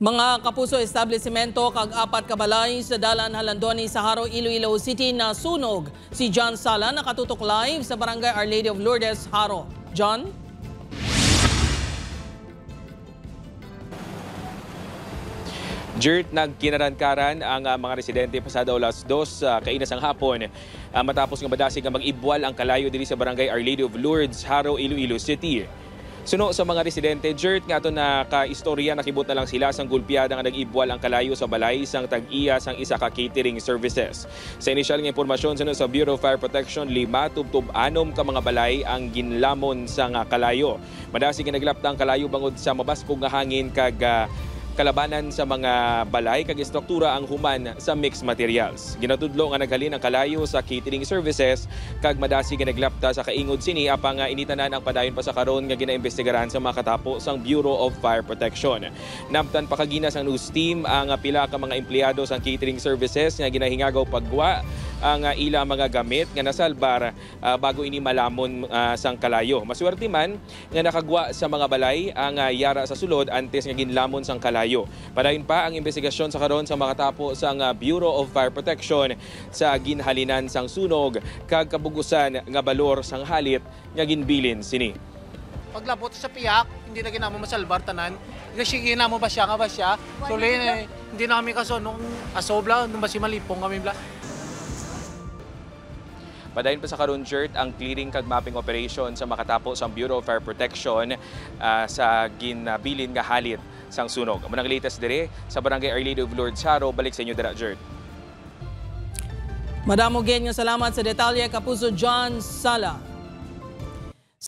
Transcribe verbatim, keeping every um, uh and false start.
Mga kapuso, establisimento kag apat ka balay sa Dalan Halandoni sa Jaro, Iloilo City nasunog. Si John Sala nakatutok live sa Barangay Our Lady of Lourdes, Jaro. John? Jert, nagkinarangkaran ang, ah, mga residente pasado alas dos, ah, kaina sang hapon, ah, matapos nga madasig nga mag-ibwal ang kalayo diri sa Barangay Our Lady of Lourdes, Jaro, Iloilo City. Suno sa mga residente, Jert, nga aton nakaistorya, nakibot na lang sila sang gulpiada nga nag-ibwal ang kalayo sa balay sang tag-iya sang isa ka catering services. Sa inisyal nga impormasyon, suno sa Bureau of Fire Protection, lima tubtob anom ka mga balay ang ginlamon sang kalayo. Madasig nga naglapta ang kalayo bangod sa mabaskog nga hangin kag, ah, kalabanan sa mga balay kag estruktura ang human sa mixed materials. Ginatudlo nga naghalin ang kalayo sa catering services kag madasig nga naglapta sa kaingod sini, apang, ah, ini tanan ang padayon pa sa karon nga ginaimbestigaran sa mga katapo sang Bureau of Fire Protection. Nabtan pa kagina sang news team ang, ah, pila ka mga empleyado sang catering services nga ginahingagaw paggwa ang, ah, ila mga gamit nga nasalbar, ah, bago ini malamon, ah, sang kalayo. Maswerte man nga nakagwa sa mga balay ang, ah, yara sa sulod antes nga ginlamon sang kalayo. Padayon pa ang imbestigasyon sa karon sa makatapo sang, ah, Bureau of Fire Protection sa ginhalinan sang sunog kag kabugusan nga balor sang halit nga ginbilin sini. Paglabot sa piyak, hindi na ginamo masalbar tanan. Kasi ginamo ba siya nga ba siya? So, hindi namin kaso nung asobla, nung basi malipong kami bla. Padayon pa sa karon, Jert, ang clearing kag mapping operation sa makatapo sang Bureau of Fire Protection, ah, sa ginabilin nga halit sang sunog. Amo nang latest diri sa Barangay Our Lady of Lourdes, Jaro. Balik sa inyo dira, Jert. Madamo gid nga salamat sa detalye, Kapuso John Sala.